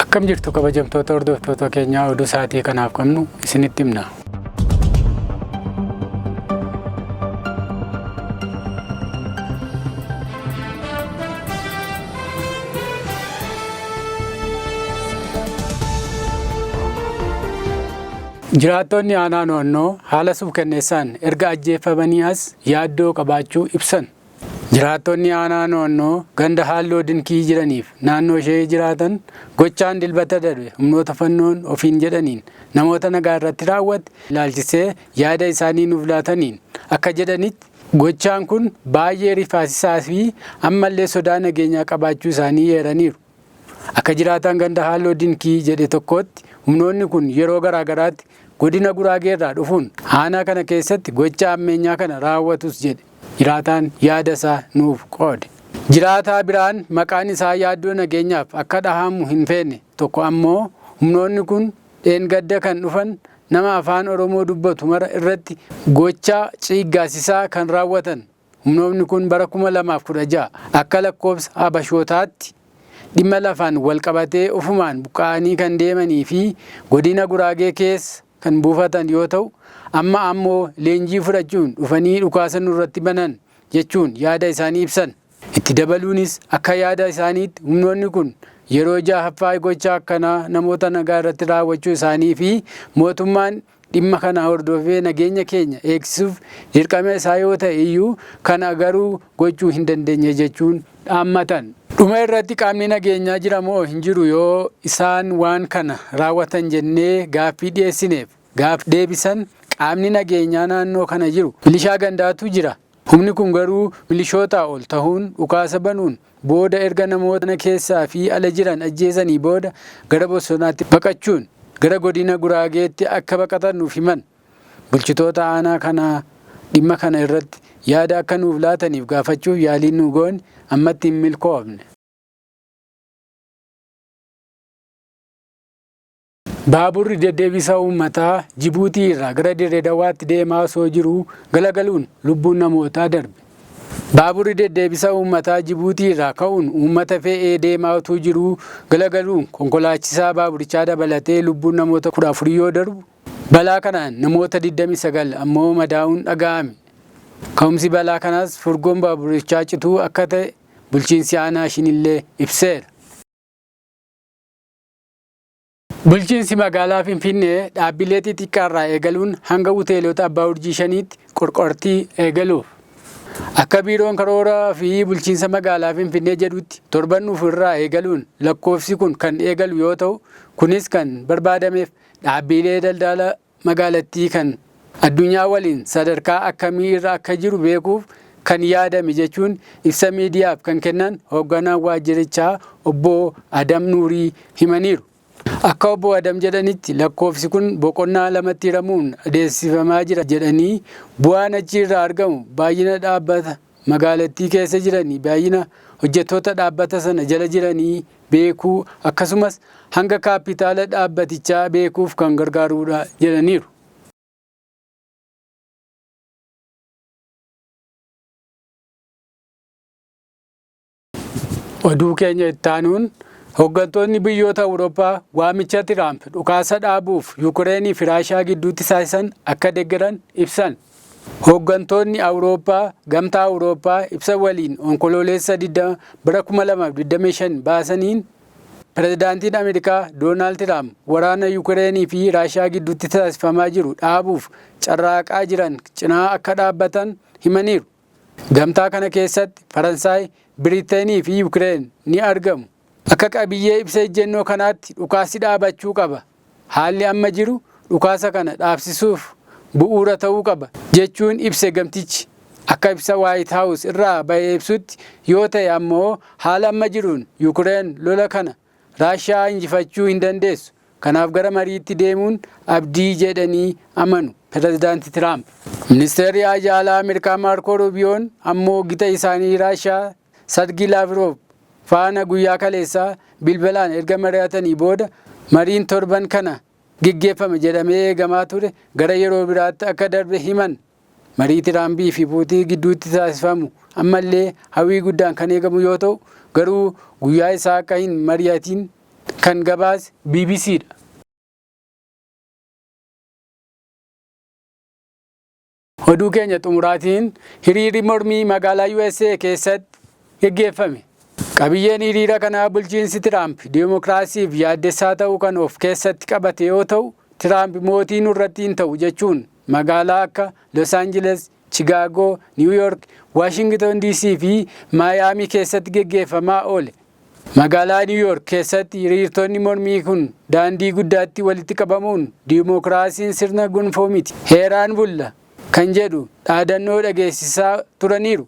Akkam jirtu kabajamtoota hordoftoota keenyaa, oduu sa'aatii kanaaf qabnu isinitti himna. Jiraattonni aanaa Noonnoo haala suukanneessaan erga ajjeefamanii as yaaddoo qabaachuu ibsan. Jiraattonni aanaa Noonnoo ganda Halloo Dinkii jiraniif naannoo ishee jiraatan gochaan Dilbata darbe humnoota Fannoon ofiin jedhaniin namoota nagaa irratti raawwate ilaalchisee yaada isaanii nuuf laataniin akka jedhanitti, gochaan kun baay'ee rifaasisaa fi ammallee sodaa nageenyaa qabaachuu isaanii eeraniiru. Akka jiraataan ganda Halloo Dinkii jedhe tokkootti, humnoonni kun yeroo garaagaraatti godina Guraageerraa dhufuun aanaa kana keessatti gocha ammeenyaa kana raawwatus jedhe jiraataan yaada isaa nuuf qoode. Jiraataa biraan maqaan isaa yaaddoo nageenyaaf akka dhahamu hin feene tokko ammoo, humnoonni kun dheengadda kan dhufan nama afaan Oromoo dubbatu mara irratti gochaa ciiggaasisaa kan raawwatan. Humnoonni kun bara 2016 akka lakkoofsa Habashootaatti dhimma lafaan wal qabatee ofumaan buqqa'anii kan deemanii fi godina Guraagee keessa kan buufatan yoo ta'u, amma ammoo leenjii fudhachuun dhufanii dhukaasa nurratti banan jechuun yaada isaanii ibsan. Itti dabaluunis akka yaada isaaniitti, humnoonni kun yeroo jahaffaa gocha akkanaa namoota nagaa irratti raawwachuu isaanii fi mootummaan dhimma kana hordofee nageenya keenya eegsisuuf dirqama isaa yoo ta'e iyyuu, kana garuu gochuu hin dandeenye jechuun dhaammatan. Dhuma irratti qaamni nageenyaa jira moo hin jiru yoo isaan waan kana raawwatan jennee gaaffii dhiyeessineef gaaf deebisan, qaamni nageenyaa naannoo kana jiru milishaa gandaatu jira. Humni kun garuu milishootaa ol tahuun dhukaasa banuun booda erga namoota mana keessaa fi ala jiran ajjeesanii booda gara bosonaatti baqachuun gara godina Guraageetti akka baqatan nuuf himan. Bulchitoota aanaa kanaa dhimma kana irratti yaada akka nuuf laataniif gaafachuuf yaaliin nu goone ammatti hin milkoofne. Baaburri deddeebisa uummataa Jibuutii irraa gara Dirree Dawaatti deemaa osoo jiruu galagaluun lubbuun namootaa darbe. Baaburri deddeebisa uummataa Jibuutii irraa ka'uun uummata fe'ee deemaa utuu jiruu galagaluun konkolaachisaa baaburichaa dabalatee lubbuun namoota 14 yoo darbu, balaa kanaan namoota 29 ammoo madaa'uun dhaga'ame. Ka'umsi balaa kanaas furgoon baaburichaa cituu akka ta'e bulchiinsi aanaa Shinillee ibseera. Bulchiinsi magaalaa Finfinnee dhaabbilee xixiqqaarraa eegaluun hanga hoteelota abbaa urjii shaniitti qorqortii eegaluuf. Akka biiroon karooraa fi bulchiinsa magaalaa Finfinnee jedhutti, torban dhufu irraa eegaluun lakkoofsi kun kan eegalu yoo ta'u, kunis kan barbaadameef dhaabbilee daldala magaalattii kan addunyaa waliin sadarkaa akkamii irra akka jiru beekuuf kan yaadame jechuun ibsa miidiyaaf kan kennan hoogganaan waajjirichaa obbo Adam Nuurii himaniiru. Akka obbo Adam jedhanitti, lakkoofsi kun boqonnaa lamatti hiramuun adeemsifamaa jira jedhanii, bu'aan achi irraa argamu baay'ina dhaabbata magaalattii keessa jiranii, baay'ina hojjettoota dhaabbata sana jala jiranii beekuu, akkasumas hanga kaappitaala dhaabbatichaa beekuuf kan gargaaruudha jedhaniiru. Oduu keenya ittaanuun, hooggantoonni biyyoota Awurooppaa waamicha Tiraamp dhukaasa dhaabuuf Yuukireenii fi Raashiyaa gidduutti taasisan akka deeggaran ibsan. Hooggantoonni Awurooppaa Gamtaa Awurooppaa ibsa waliin Onkoloolessa 20 bara 2025 baasaniin, Pirezidaantiin Ameerikaa Doonaald Tiraamp waraana Yuukireenii fi Raashiyaa gidduutti taasifamaa jiru dhaabuuf carraaqaa jiran cinaa akka dhaabbatan himaniiru. Gamtaa kana keessatti Faransaay, Biriiteenii fi Yuukireen ni argamu. Akka qabiyyee ibsa ejjennoo kanaatti, dhukaasi dhaabachuu qaba. Haalli amma jiru dhukaasa kana dhaabsisuuf bu'uura ta'uu qaba jechuun ibse gamtichi. Akka ibsa Waayit Haawus irraa bahe ibsutti yoo ta'e ammoo, haala amma jiruun Yuukireen lola kana Raashiyaa injifachuu hin dandeessu. Kanaaf gara mariitti deemuun abdii jedhanii amanu Pirezidaanti Tiraamp. Ministeerri Haajaa Alaa Ameerikaa Maarkoo Ruubiyoon ammoo gita isaanii Raashiyaa Sargii Laavrov faana guyyaa kaleessaa bilbilaan erga mari'atanii booda, mariin torban kana geggeeffama jedhamee eegamaa ture gara yeroo biraatti akka darbe himan. Marii Tiraampii fi Puutiin gidduutti taasifamu ammallee hawwii guddaan kan eegamu yoo ta'u, garuu guyyaa isaa akka hin mari'atiin Kan gabaase BBCdha. Oduu keenya xumuraatiin hiriirri mormii magaalaa USA keessatti geggeeffame. Qabiyyeen hiriira kanaa bulchiinsi Tiraamp diimokiraasiif yaaddessaa ta'uu kan of keessatti qabate yoo ta'u, Tiraamp mootii nurratti hin ta'u jechuun magaalaa akka Los Angeles, Chicago, New York, Washington DC fi Maayaamii keessatti geggeeffamaa oole. Magaalaa Niw Yoork keessatti hiriirtonni mormii kun daandii guddaatti walitti qabamuun diimookiraasiin sirna gonfoo miti, heeraan bulla kan jedhu dhaadannoo dhageessisaa turaniiru.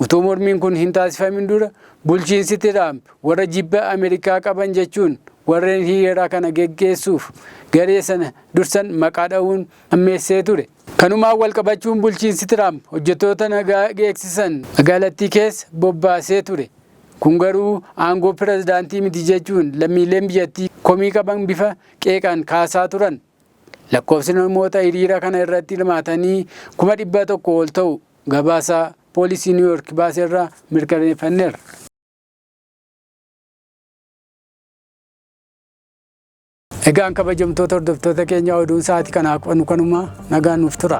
Utuu mormiin kun hin taasifamin dura bulchiinsi Tiraamp warra jibba Ameerikaa qaban jechuun warreen hiriira kana geggeessuuf garee sana dursan maqaa dha'uun hammeessee ture. Kanumaan walqabachuun bulchiinsi Tiraamp hojjettoota nagaa eegsisan magaalattii keessa bobbaasee ture. Kun garuu aangoo pirezidaantii miti jechuun lammiileen biyyattii komii qaban bifa qeeqaan kaasaa turan. Lakkoofsi namoota hiriira kana irratti hirmaatanii 100,000 ol ta'u gabaasa poolisii Niw Yoork baaserraa mirkaneeffanneerra. Egaan kabajamtoota hordoftoota keenya oduun sa'aatii kanaa qabnu kanuma nagaan nuuf tura.